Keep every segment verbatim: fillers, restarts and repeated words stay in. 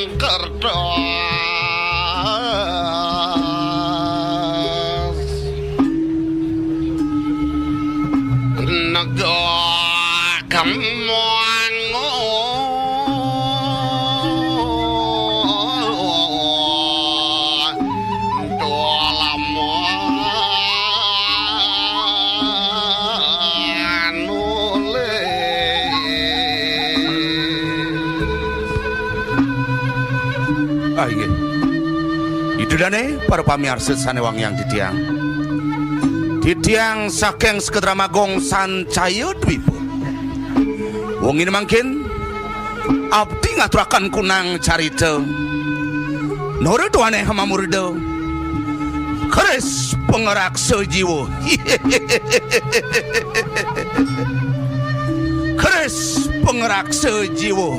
Kertas negak kemangun. Ah, inggih. Ida dané para pamiarsa sané wangiang titiang. Titiang saking Sekedra Magung Sancaya Dwipa. Wengi mangkin abdi ngaturaken kunang carita. Nora duané mamurda. Keris pangraksa jiwa. Keris pangraksa jiwa.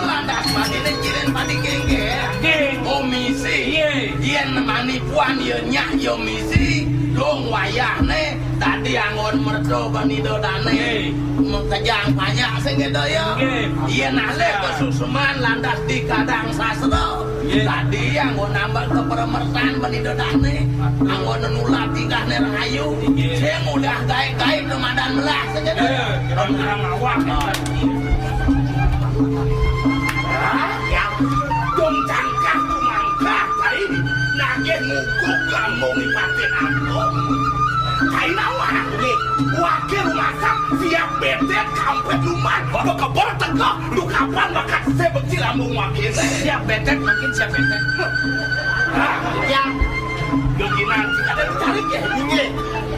Lantas maniné kirin padi kénggé. Nggih. Oh, misi. Nggih. Yén mani puan ya nyak ya misi, dong wayahné dadi anggon merta ban Ida Dané. Nggih. Makejang panjak sing kéto ya. Nggih. Yén alih kasusuman lantas dikadang sastra. Nggih. Dadi anggon nambel kapramertan ban Ida Dané. Anggon nulad tingkahné rahayu. Nggih. Sing ulian gaib-gaib madan melah saja. Nggih, kira kurang awak. Ah. Ya, dong cangkah tumangkah kai nagih nguguk lambung ipatin agung. Kai nawang. Nggih. Wakil rumasak siap bedet kampet luman. Bekeber tegeh. Lu kapan bakat sesé bekti lambung wakiné? Siap betet, mangkin siap betet. Hah? Ya. Geginan, kada dicari ya? Inggih.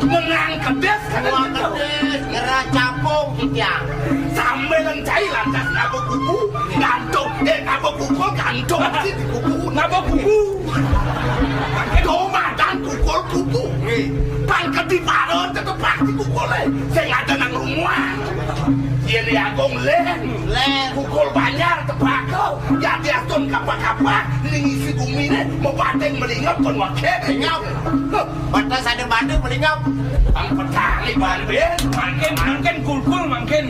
Menang kedis, kada dicari. Kedis, ngera capung, titiang. Sambil lencai lantas ngaba kuku, gantung, eh, ngaba kuku, gantung, mesti di kuku. Ngaba kuku. Domadan pukul kuku. Nggih. Pangketi para tetep pasti pukule. Sing ada nang rumah. Yén Agung lén. Lén. Pukul banjar tepako. Jadi astun kapa-kapa. Ning isi gumine mebating melingap kon wake. Melingap. Huh. Batas ada banding melingap. Ang petani banding. Mangkin, mangkin kulkul mangkin.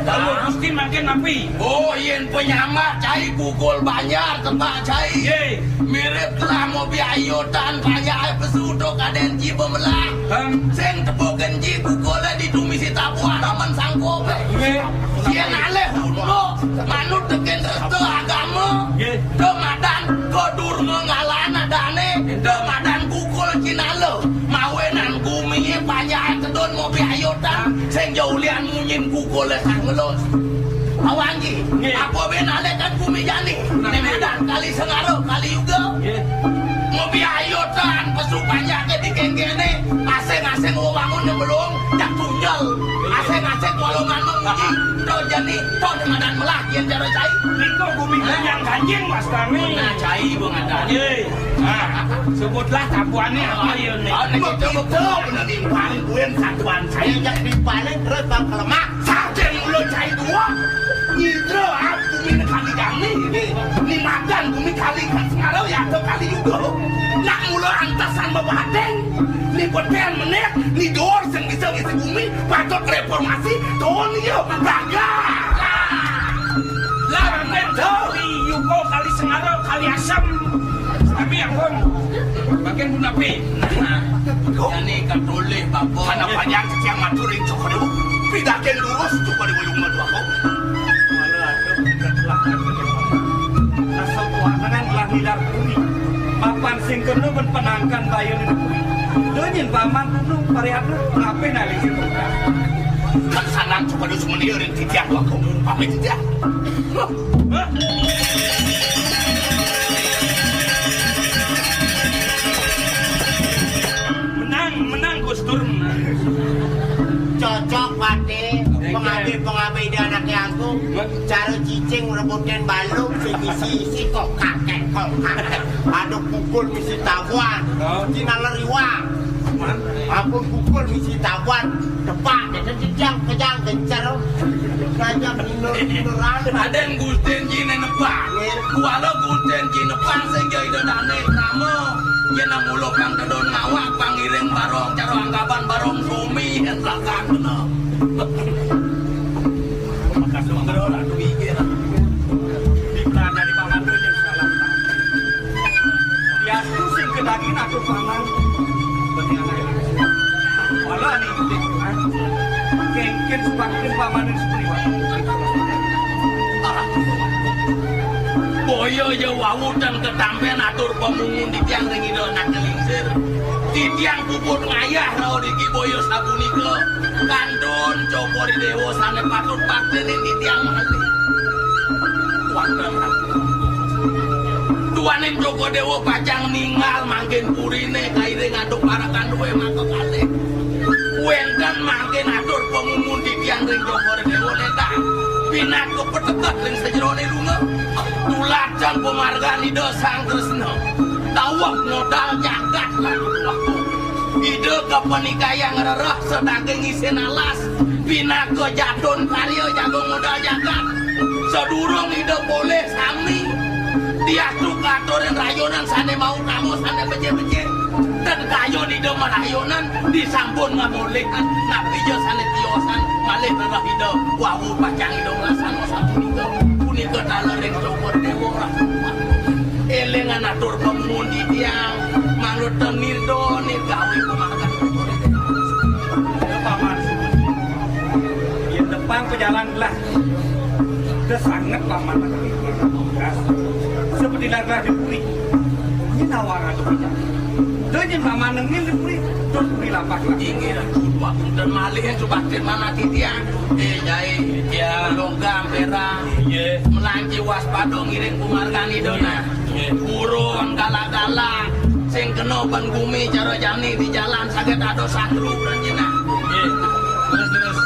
Lalu Gusti mangkin napi? Oh, yén penyambat cai pukul banjar tepah cai. Nggih. Mirip telah mau biayutan panjai pesu tok kaden ji bemelah. Hang. Sing tepukin ji pukule ditumisi tabuh halaman sangkup. Nggih. Sien alih undo manut teken resta agama. Nggih. Demadan kodur mengalan adane. Demadan kukul cinala. Mawinan gumi panjai tedun mau biayutan. Sing jauh lian munyin kukule sang ngelus. Awanggi, nggih. Apa ben alih kan bumi jani? Nggih. Ning adan kali Sengara, kali Yuga. Nggih. Ngopi ayo tan pesu panjake di kengkene, asing-asing wewangun yang belum, jak tunjel. Nggih. Asing-asing walau manung ji, to jani, to ning adan melah, yen cara cai. Nika bumi kenyang ganjing, Mas Tami. Nah, cai, Bung Adan. Nggih. Nah, sebutlah tabuane apa ya, nih? Oh, nek kita bener nimpalin buen satuan cai. Yang nimpalin terus bang kelemak. Saking mula cai dua, ngidra ah, bumi kali jani, ni madan bumi kali Kasngara, ya ada kali juga. Nak mula antasan bebadeng, ni beten menit, ni dor sing bisa ngisi bumi, patut reformasi, tahun iya, bangga. Lah, kali Yugo, kali Sengara, kali Asem. Tapi yang pun, bagian pun api. Nah, jani katolih, Bapak. Mana panjang keciang matur, itu kudu. Pidakin lurus, itu kudu belum madu aku. Malah ada berkat lah, kan, bagaimana? Rasa kuangan telah ngilar bumi. Mapan sing kena ben penangkan bayar di bumi. Donyin paman dulu, parihatna, rapi nali sing kena. Kan sanang, itu kudu semenir, titiak aku. Pamit, titiak. Menang, menang, Gus Dur, menang. Cocok, Pati. Pengabih-pengabih dia anak yang aku. Cara cicing rebutin balung, sing isi-isi, kok kakek, kok kakek. Aduk pukul misi tabuan. Oh. Cina leriwang. Ampun pukul misi tabuan, tepak, jadi jang kejang gencer. Gajah minur-minuran. Raden Gustin Ji nepak. Nggih. Kuala Gustin Ji nepak sing jai dane nama. Yen nang mulo pang tedon ngawak, pang iring barong, cara anggapan barong sumi, yen rakan kena. Makas mengero lah duwi iki lah. Di pelajari paman tu yang salah. Diastu sing kedaging atur paman. Berarti anak ini. Wala ni, ha? Kengken sebangkin paman ini seperti apa? Ah. Boyo ya wau dan ketampen atur pemungun di tiang ring ida anak kelingsir. Di tiang puput ngayah rao diki boyo sapunika. Kantun Cokor Dewa sane patut baktenin titiang malih. Wonten. Duaning Cokor Dewa pacang ninggal mangkin purine kairing antuk parekan duwe maka kalih. Wenten mangkin atur pangumun titiang ring Cokor Dewa netah. Pinaka peteget ring sajerone lunga. Tuladan pamargan Ida Sang Tresna. Dawuh modal jagat lan waktu. Ida kapanikayang rereh sadaging isin alas, pinaka jatun karya jagung modal jagat. Sadurung Ida polih sami, diatur katurin rayunan sane mau tama sane becik-becik. Ten kayun Ida marayunan disampun ngamulihan, napi ja sane tiosan malih rereh Ida wau pacang Ida nglaksanakang sapunika. Punika taler ring Cokor Dewa. Elingan atur pamundi tiang, manut nirda nirgawe pamargan. Ya, Paman. Yen tepang pejalan gelah. Udah sanget Paman. Seperti gelah di puri. Ini nawang atau tidak? Udah yen Paman nengil di puri, terus puri lapak lah. Inggih, Ratu. Dua punten malih yang coba mana titiang. Eh, Jai. Ya. Longgam, Pera. Iya. Melanci waspada ngiring pamargan Ida nah. Nggih. Purun galak-galak, sing kena ban gumi cara jani di jalan saget ada satru pranjena. Nggih. Terus, terus.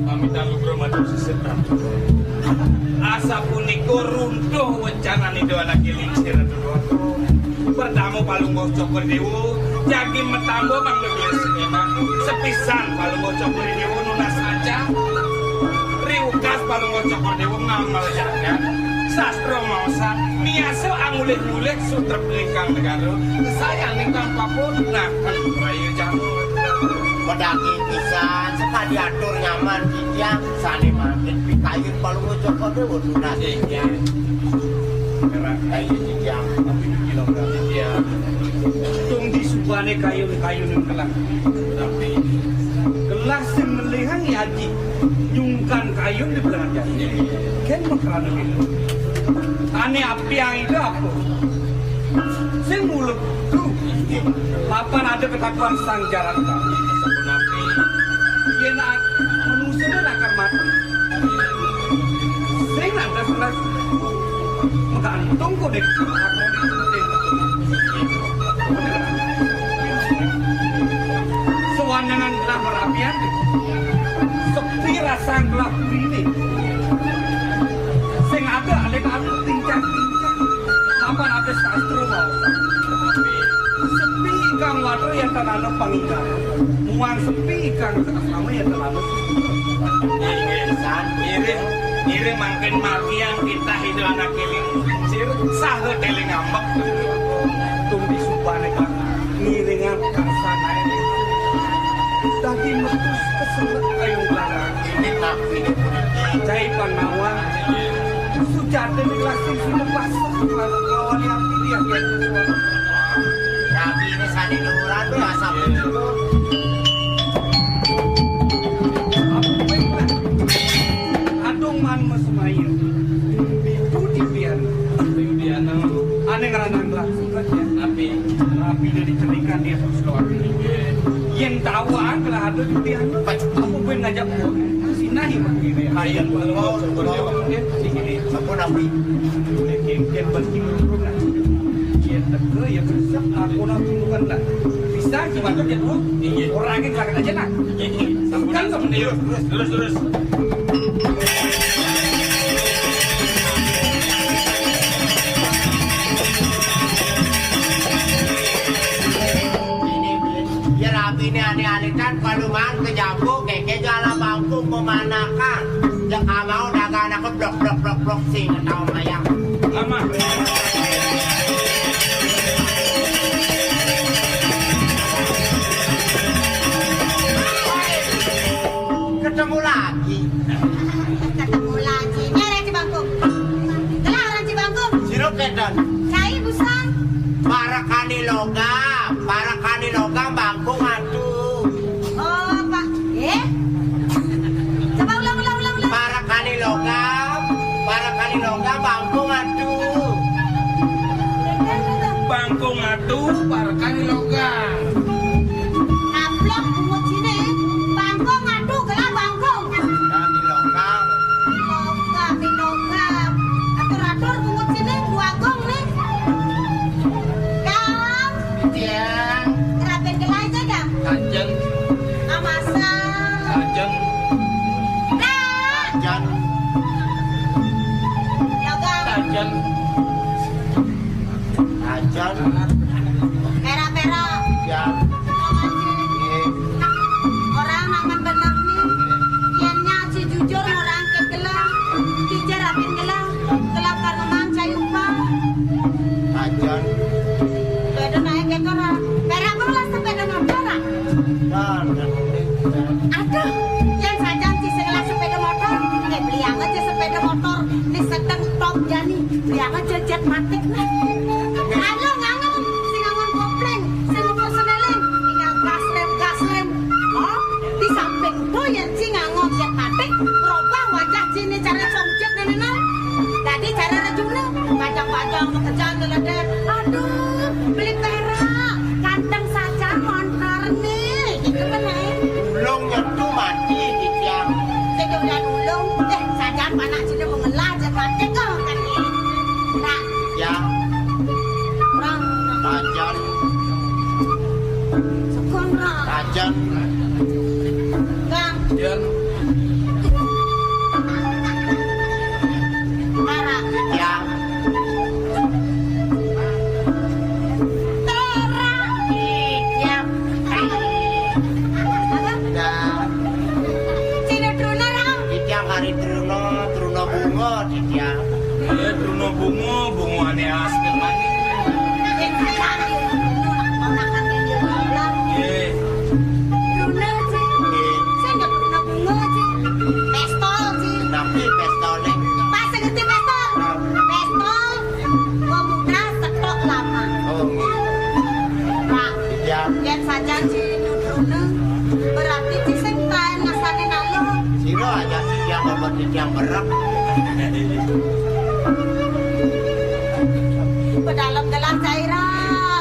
Pamitan lugra matur sisip, Ratu. Asapunika runtuh wencananipun anak lingsir, Ratu. Pertama Palungguh Cokor Dewa, jagi metamba mangda gelis memang. Sepisan Palungguh Cokor Dewa nunas aja. Riukas Palungguh Cokor Dewa ngamel jagat. Sastra maosan, miasa angulih-ngulih sutrep lingkang negara. Sayan lingkang papun, nah, rayu jamu. Pedaging pisan, sekadi atur nyaman titiang, sane mangkin pikayun Palungguh Cokor Dewa nunas titiang. Merah kayu titiang, tapi di kilogram titiang. Tung di subane kayu, kayu ning kelang. Tapi gelah sing melihang yaji, nyungkan kayu di belangan yaji. Ken makrana gitu. Ane api yang itu apa? Sing mulut tu. Lapan ada ketakuan sang jaran kami. Sapunapi yen a-, manusia ni akan mati. Sing ada selas menggantung kok dek. Sewanangan gelah merapian. Sepi rasa gelah ini. Sing ada alih-alih tingkah-tingkah. Lapan ada sastra mau. Sepi ikang water yang tanana pangingkar. Muang sepi ikang asrama yang tanana. Ngiring, ngiring mangkin margiang kita hidup anak kiling. Sir, saha teling ambek. Tung di subane kan. Ngiringan karsane. Dadi metus keselek kayung barang. Ini napi ini puniki. Cai Pandawa. Sujati ini lasing sudah pasrah. Lalu kawani api dia. Napi ini sani nuran be asap. Adung man mesmaya. Itu di bian. Itu di anang. Ane ngeranang langsung. Napi? Napi dia dicerikan dia terus keluar. Yen tahu ah, kalau ada di bian. Apa pun ngajak gua. Sinahi mah gitu ya. Ayan, kalau mau, kalau mau, dia di sini. Apa napi? Dia kengken berarti berhubungan. Yen teka, ya bersep, aku napi bukan lah. Bisa, gimana dia tuh? Iya. Orang yang kaget aja nah. Iya. Kan Ayo, terus, terus, terus. Ini, ya, rabi ini aneh-aneh kan, kalau makan ke jambu, kayak, kayak jualan bangku pemanakan. Ya, nggak mau dagang anak blok, blok, blok, blok, sing, tahu mayang. Lama. Ketemu lagi. Ketemu lagi. Nyari Cibangkung. Telah orang Cibangkung. Sirup keton. Cai busang. Parakani logam, parakani logam bangkung atuh. Oh, apa? Eh? Coba ulang, ulang, ulang, ulang. Parakani logam, parakani logam bangkung atuh. Bangkung atuh, parakani logam. Ablok bungut sini, bangkung atuh, gelah bangkung. Parakani logam. Logam, di logam. Atur-atur bungut sini, buagong nih. Kang. Tiang. Raben gelai aja, Kang. Kajeng. Amasan. Kajeng. Dah. Kajeng. Logam. Kajeng. Ajan. Pera-pera. Ya. Orang naman bener nih. Yennya ci jujur orang ke gelah. Kijar apin gelah. Gelah karena mang cayupa. Ajan. Beda naik ke orang. Pera aku lah sepeda motor, ah. Dan, dan, dan. Aduh, yang saja ci segelah sepeda motor. Eh, beli amat aja sepeda motor. Ini sedang top jani. Jangan jejet matik nih. Ayo ngangon, sing ngangon kopling, sing ngukur senelin, tinggal gas rem, gas rem. Oh, di samping tuh yang sing ngangon jet matik, berubah wajah sini cara songjet nenek. Tadi cara rejuna, bajang-bajang, pekerjaan lelede. Aduh, beli perak, ganteng saja montor nih. Gitu kan, eh. Ulung nyetu mati di tiang. Sing udah ulung, eh, saja panak sini mengelah jet matik, oh, kan, eh. Nah, ya. Bang. Tajan. Sukun, Bang. Tajan. Bang. Jan. Tara. Ya. Tara. Ya. Apa? Ya. Cina Truna, Bang. Titiang hari Truna, Truna bunga, titiang. Iya, Truna bunga, bunga ane asli manis. Iya. Truna, Cik. Iya. Saya nggak Truna bunga, Cik. Pistol, Cik. Tapi pistolnya. Pas ngerti pistol? Nah. Pistol. Gua muda setok lama. Oh, iya. Pak, ya. Yen sajan si Nutruna, berarti ci sing taen ngasane nalur. Sira aja sing yang dapat yang berek. Pedalem gelas caira,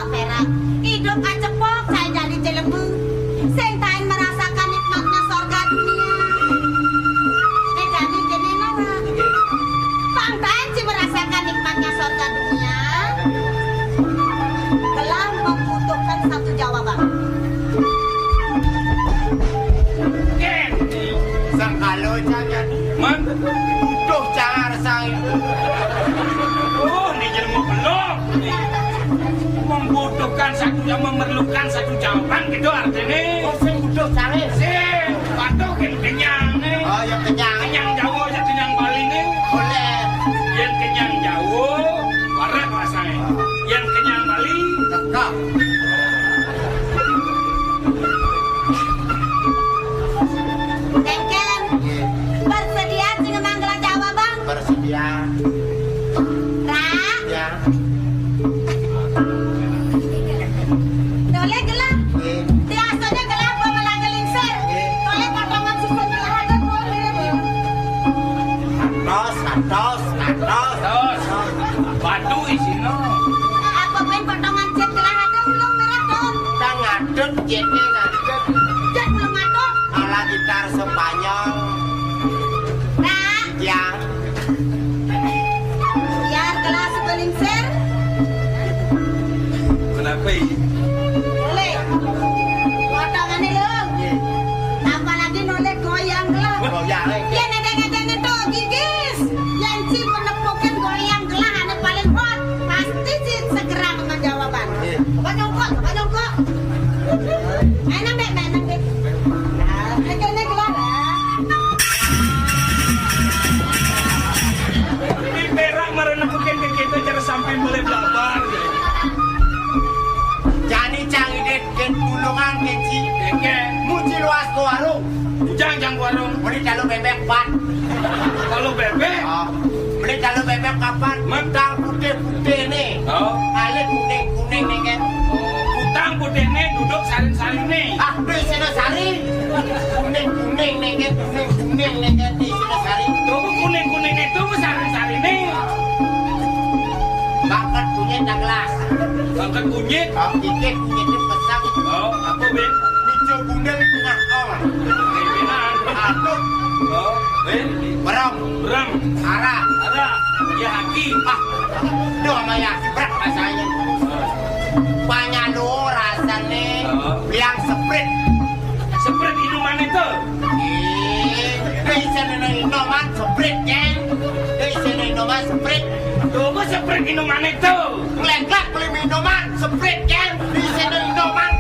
perak. Hidup acepok, saya jadi jelema. Sing taen merasakan nikmatnya sorga dunia. Ini jani kene lara. Pang taen ci merasakan nikmatnya sorga dunia. Telah membutuhkan satu jawaban. Sangkalo jangan. Man? Butuh cara saya. Oh, ini jelma belum. Membutuhkan satu, yang memerlukan satu jawaban gitu artinya. Oh, sing butuh cara. Sing, patuh yang kenyang nih. Oh, yang kenyang. Kenyang Jawa, yang kenyang Bali nih. Boleh. Yang kenyang Jawa, warak rasanya. Yang kenyang Bali, teka. Dengkeng. Iya. Bersedia sing ngemang gelas Jawa, Bang? Bersedia. Ra? Ya. Tole gelah. Iya. Biasanya gelah apa malah gelingsir? Iya. Tole potongan sukun gelah ada, tole mirip. Atos, atos, atos. Atos. Batu isina. Apa main potongan jet gelah ada, ulung mirip, Ton? Kita ngadut, jetnya ngadut. Jet belum ada. Ala gitar Spanyol. Nah. Ya. Biar gelas belingsir. Kenapa ini? Boleh. Potongannya, Lung. Iya. Apalagi Oleh goyang gelah. Goyang, eh. Yén ada ngedéné to gigis. Yén ci penepukin goyang gelah ané paling hot, pasti ci segera kena jawaban. Iya. Coba nyongkok, coba nyongkok. Mainan deh, mainan deh. Nah, kéné gelah lah. Ini perak mara nepukin ke kita cara sampai mulai belabar. Jani cang idit kén tulungan kén ci. Oke. Muci luas ke warung. Ujang jang warung. Beli talu bébék pan. Talu bébék? Oh. Beli talu bébék kapan? Mentang putih-putih nih. Oh. Alit kuning-kuning nih kan. Oh. Kutang putih nih duduk saring-saring nih. Ah, di sini sari. Kuning-kuning nih kan, kuning-kuning nih kan di sini sari. Tuh kuning-kuning itu saring-saring nih. Bangkat kunyit dah gelas. Bangkat kunyit? Oh, dikit kunyit di pesang. Oh, apa, Bin? Nico bundel tengah ong. Pimpinan. Aduh. Oh, Bin? Berem. Berem. Ara. Ara. Ya, aki. Ah, doh sama ya, berat rasanya. Banyak lo rasanya. Oh. Biang seprit. Seprit inuman itu. Ih, di sini nih inuman seprit, kan? Di sini inuman seprit. Tuh, seprit inuman itu. Ngelengklak beli minuman, seprit, kan? Di sini inuman.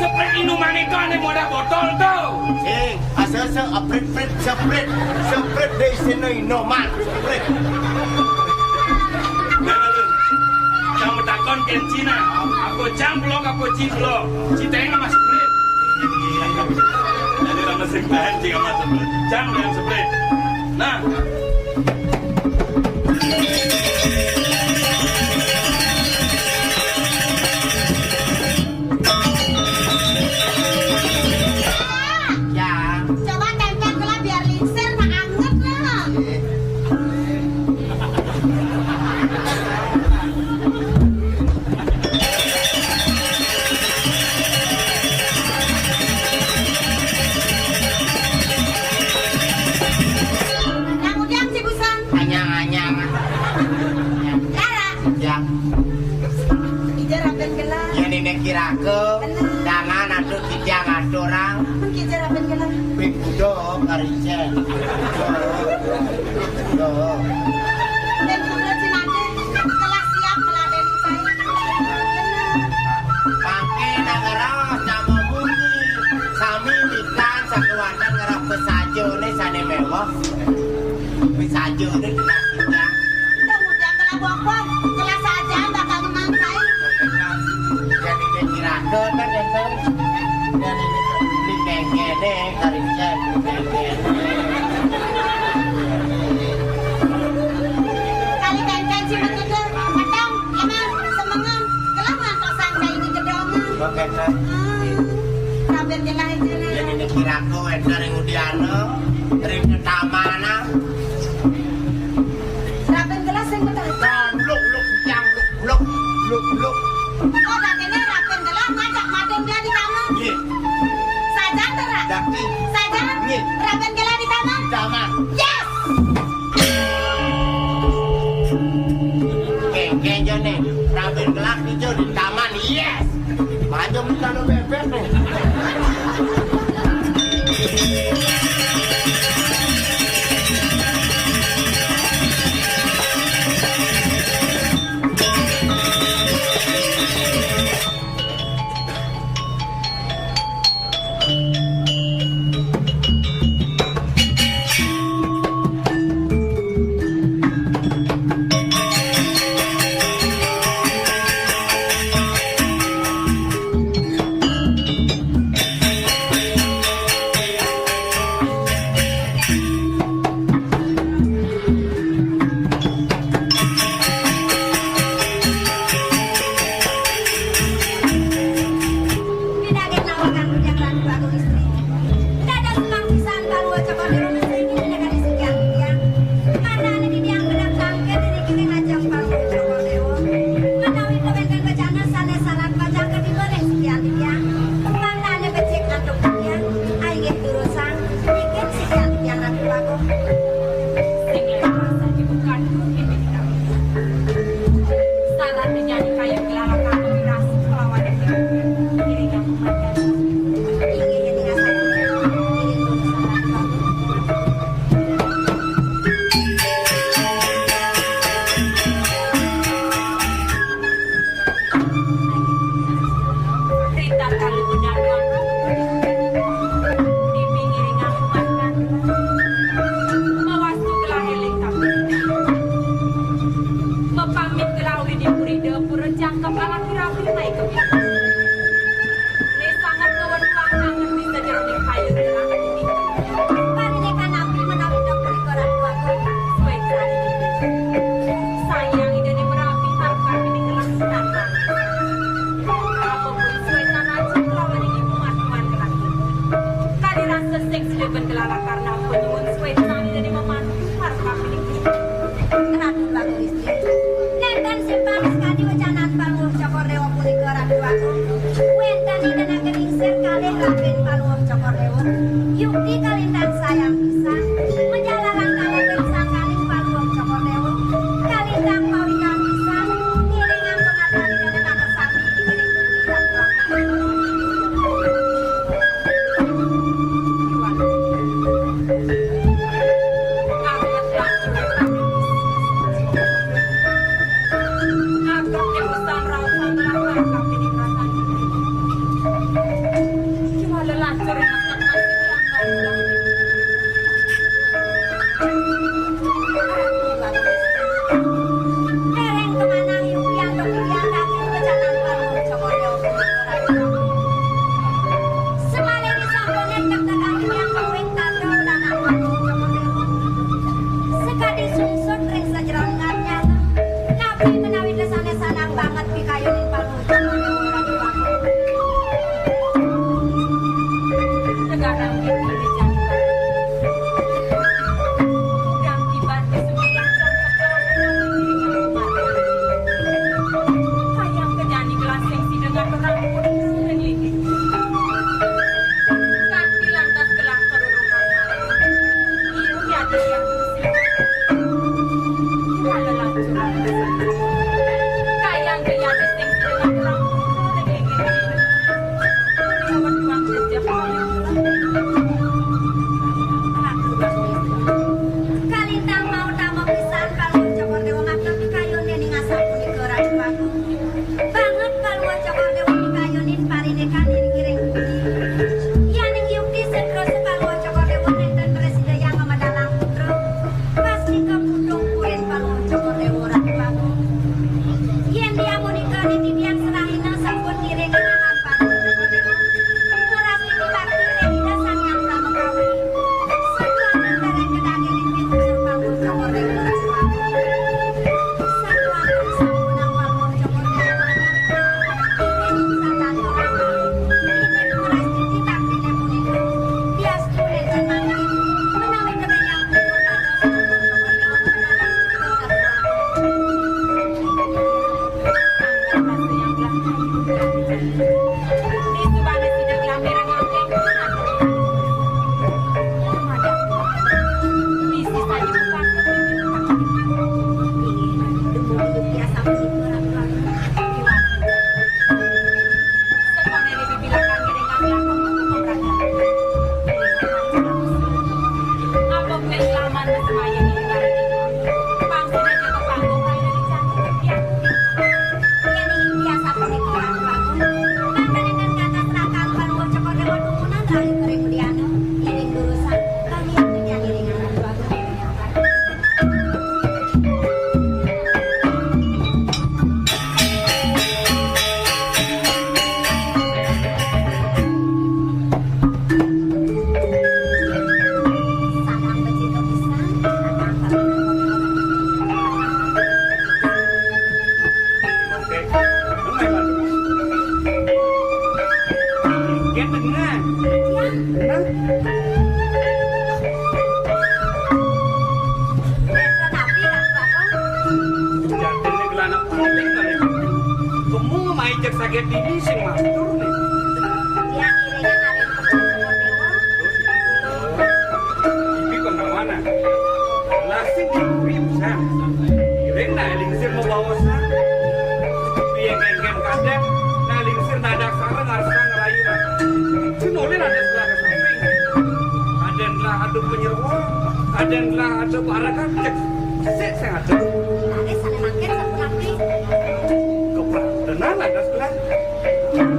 Seprit inuman itu aneh modal botol tuh. Sing, asa-asa aprit-prit, seprit, seprit di sini inuman, seprit. Jangan takon kén ci nah. Apa cang belum, apa ci belum. Ci tengah masuk seprit. Jadi orang mesin bahan ci sama seprit. Cang yang seprit. Nah. Ya. Coba tempel gelah biar lingsir, nah anget lah. Nah, udah, Ci Busan. Anyang-anyang. Rara. Ya. Ija rapen gelah. Ya, Nenek kirake. Bener. Jangan atuh kijang atuh orang. Mun kija rapen gelah. Ping kudo karicen. Kudo. Ping kudo cinate. Gelah siap meladeni cai. Bener. Mangke nang ngeras nama munyi. Sami mikan sakewanten ngerah pesajone sane mewah. Pesajone kena sidang. Udah mudah kena bokong, kena saja bakal menang cai. Jadi dia kirake kan enten. Jadi beli kengkene karicen, kengkene. Kali kengken si menyeger, kadang emang semengan, gelah ngantosan cai di gedongan. Oke, Kak. Hmm, raben gelah aja lah. Jadi dia kirake enten ring udiana, ring tetamanan. Rapen gelah sing betah. Nah, bluk, bluk, jang, bluk, bluk, bluk, bluk. Oh, dah kene rapen gelah ngajak maden dia di kamar. Iya. Saja tuh, Ra. Daki. Saja. Iya. Rapen gelah di kamar. Di kamar. Yes. Kengkeng jo nih. Rapen gelah hijau di taman. Yes. Maju minta lo bebek nih. Sida ben kelalakarna penyuwun suwétnané dadi mamantu marep kapining Ratu Ratu Istri. Nénten simpang sakadi wecanan Palungguh Cokor Déwa punika, Ratu Agung. Wénten ida naged lingsir kalih rapin Palungguh Cokor Déwa. Yukti kalintang sayang pisan. Majalaran kalih sangkaning Palungguh Cokor Déwa. Kalintang pawikan pisan. Ngiringang pangaturane dene sami diiring Ratu Agung. Dereng kemanah yukian dok yukian daging bejanan paruh cokor deo. Semale disampun nek tegang yang kawin tado dan anak cokor deo. Sekadi sungsut ring sajeroning arnyana. Napi menawi desane sanang banget pikayunin paruh cokor deo. Tegarang diri jangkar. Udang tiban di sebelah jam pejalan. Hayang kenyanyi gelasing sida ngaturang pun sering lagi. Kanti lantas gelah perurungan malam. Iru yadi yang bersih. Kala lancuran. Kayang ke yadi sing sida ngaturang pun sering lagi. Kalintang mau tama pisan Palungguh Cokor Dewa makta pikayun dening asapunika Ratu Agung. Banget Palungguh Cokor Dewa pikayunin parindikan ing kiring budi. Yaning yukti seterus Palungguh Cokor Dewa nenten prasida yang ngemedalang putra. Pastika putung purin Palungguh Cokor Dewa Ratu Agung. Yen diamunika niti biang serahina sampun ngiring anak Palungguh Cokor Dewa. Ngeras niti bakti ring Ida Sang Hyang Pramakawi. Satuan bareng kedaging ing pintu serpang Cokor Dewa Ratu Agung. Satuan sampunang Palungguh Cokor Dewa. Iring satan Rama. Niti ngeras niti baktine punika. Diastu nenten mangkin. Menawi kebenyang pun dados Palungguh Cokor Dewa. Apa kuwi laman semaya ini kali ini? Pangkune jaga panggung kaya dadi cantik. Yen iki biasa punika Ratu Agung, mangkane kan kata serakang Palungguh Cokor Dewa tumunan rayu kering mulyana, iring durusan, kami nyanyi ring Ratu Agung. Ken tengah. Nah. Tapi Ratu Agung. Jatine gelana paling kali. Kemu ngemai cek saget dini sing matur nih. Tiang iringan aring kebun kebun dewa. Iki kok nang mana? Lasing di kuwi pisan. Iring nak lingsir mabaosan. Piye kengken kadang nak lingsir nadak sareng arsa ngerayu. Sinulin ada sebelah ke samping. Kadang lah ada penyerwa, kadang lah ada parakan. Cek, sik sing ada. Tadi sana makin sapu napi. Keprang tenan ada sebelah.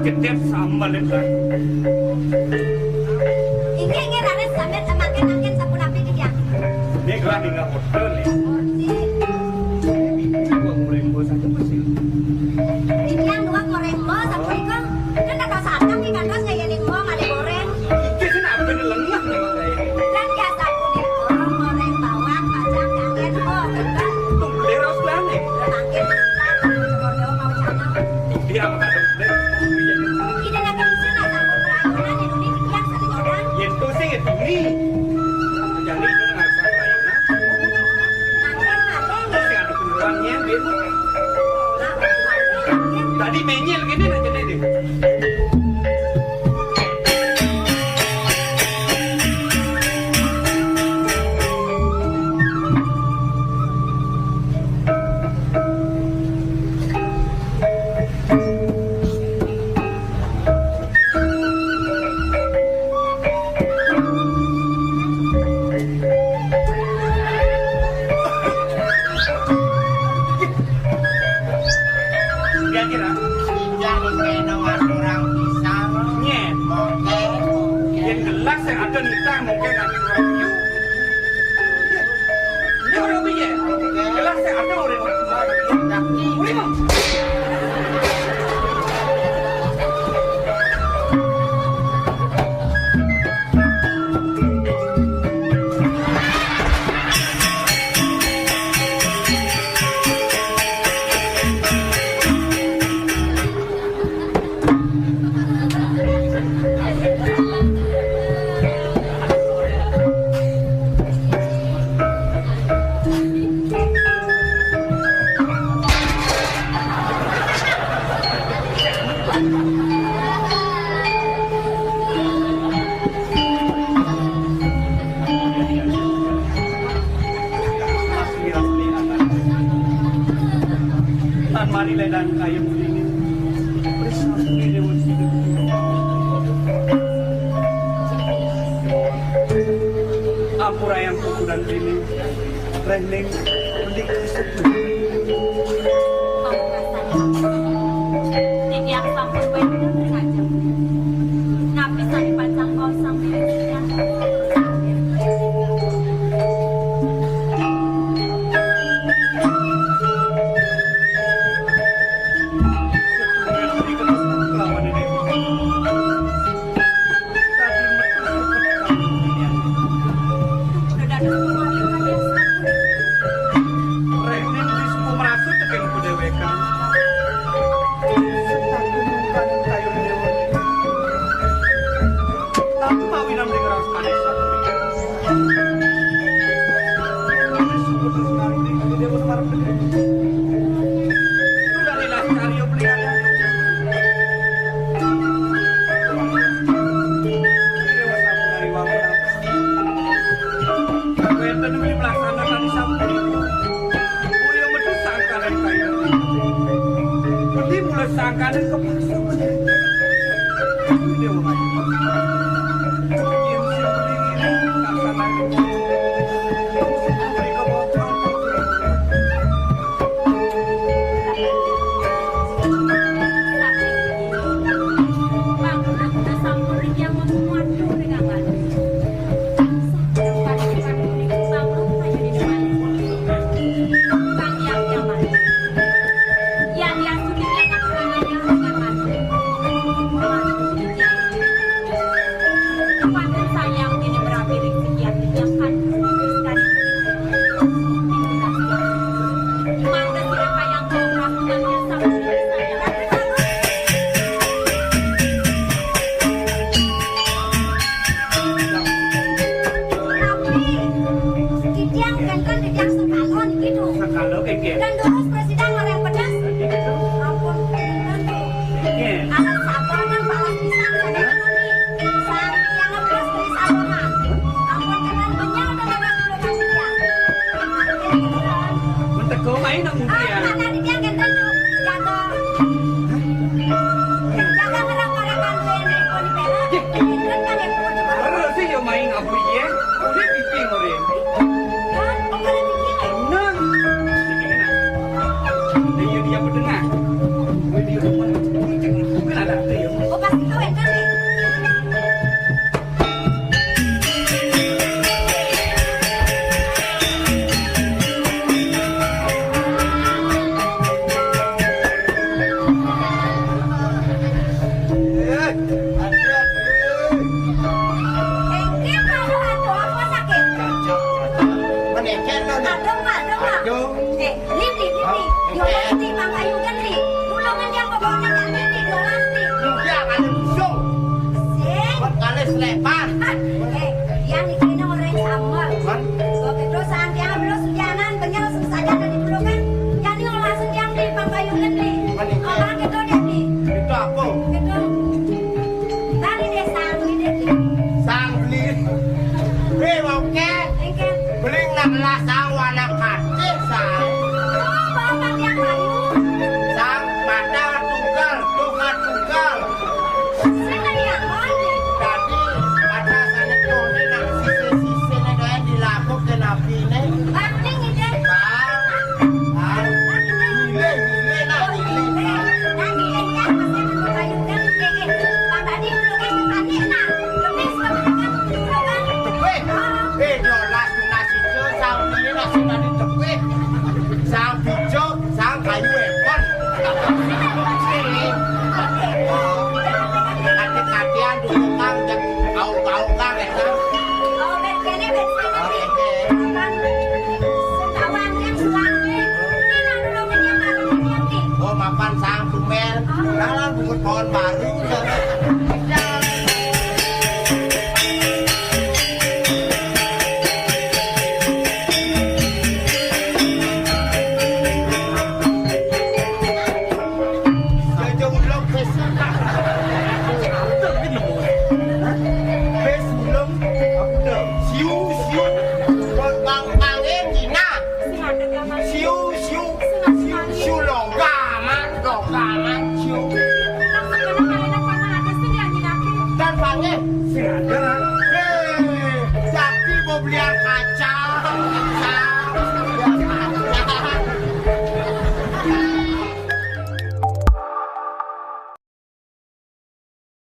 Jedep sambal itu. Inggih, inggih, raris sambil semakin angin sapunapi titiang. Ini gelah ninggal order nih. Order. Ini gua ngoreng bos aja masih. Titiang dua ngoreng bos, sapunika. Kan tak tahu satang nih, kan terus ngeyening bos, ada goreng. Iki sih apa nih lengah nih makanya. Dan biasa punika, ngoreng bawang, kacang, kangen, oh, kan. Tuh, beli raus gelah nih. Makin, kan, mau canang. Iya, Ida nageng sing sampun prayunan inuni titiang sami nyodang. Yen to Sing itu ni. Jadi itu ngarasa pelayanan. Sing ada penyuluhannya, Bim. Tadi menyel gini nak jadi deh. Kira-kira. Tidak dikena orang pisang. Nyet. Oke, oke. Yang gelas yang ada nitah mungkin nanti orang piu. Ini orang piye? Oke. Gelas yang ada orang pisang. Tapi boleh, Bang? Tan mari ledan kayun dingin. Prisna Sri Dewa Sri. Ampura yang kuku dan dini. Rengning mending. Titiang sampun wénten ring ajeng. Napi sané pacang maos sambil titiang? Setunggal diketemu kelawan ini. Tadi metu sepet kamu dunia. Udah dados pemati kalian satu. Rene di suku merasa tekan kedeweka. Setaku mungkan kayu dewa. Tapi mawinam dengan rasa kanis. Ini suku terus ngaruh di kayu dewa semarang gede. Itu dari las karyo pelihara. Wénten uli mlaksanakan sampun. Boya metu sangkaning kaya. Budi mula sangkaning kepaksa. Dewa Ayu. Yen sing budi ngiring kasanang. Mrika wonten. Titiang genten, titiang sekala niki, Dong. Sekala, nggih, nggih. Dan terus presiden orang pedas. Nggih, gitu. Ampun, genten, Dong. Nggih. Anak sabar dan balas pisang, saya ngerti. Sang yang ngepedas beli sabonan. Ampun, genten, benyang, Dong, orang sudah kasih, ya. Mentego main, Dong, mungkin, ya. Ah, anak titiang genten, Dong. Jatuh. Jaga ngerang-ngerang kanduin riko di perak, pinten kan ya, Bu? Terus sih, yo main apa, iya? Udah pipi, ngorin. Kan, pengaruh dikit, eh. Nah. Ini, nah. Dia, dia berdengar. Gue, dia depan. Kuncing, gue ada, ada, ya. Oh, pasti kau yang kan, eh? Engke, aduh, aduh, apa sakit? Meneker, Nona. Aduh, Mak, aduh, Mak. Aduh. Eh, Lili, Lili, Yolasti, Mang Ayu Gendri. Tulungan yang bawa anak Lili, Yolasti. Udah, ada musuh. Sing. Buat kali selepan. Ah, eh, Lah, sang wana katih, sang. Oh, bawa pandian kayu. Sang pada tunggal, tunggal, tunggal. Sing tadi apa nih? Tadi pada sané tuh nih, nah, sisih-sisihné kayak dilakukan apiné. Bang, nih, ngidih. Bang, bang, ngidih, ngidih, nah, ngidih, bang. Nah, ngidih, ya, masih nunggu kayu kan, ngidih. Bang, tadi dulu kan ke tani, nah, kempes, kempes, kempes, kempes. Kempes? Oh. Eh, diolah tunas itu, sang ini nasi tadi kempes. Sang hijau, sang kayu épon. Sini. Hati-hatian dulu, Kang, cek kau-kau, Kang, ya, Kang. Oh, ben-, kene ben-, kene ben-, Kang. Sing tawang kan suami. Ini nang dulu menyang baru menyang nih. Oh, mapan sang tumel. Oh. Dalam bungut pohon baru. Jaja ulang besi. Bes ulang. Siu, siu. Bang, bangé Cina. Siu, siu. Siu, siu longga amat, longga amat, siu. Dan bangé. Eh, tapi mau beli kaca.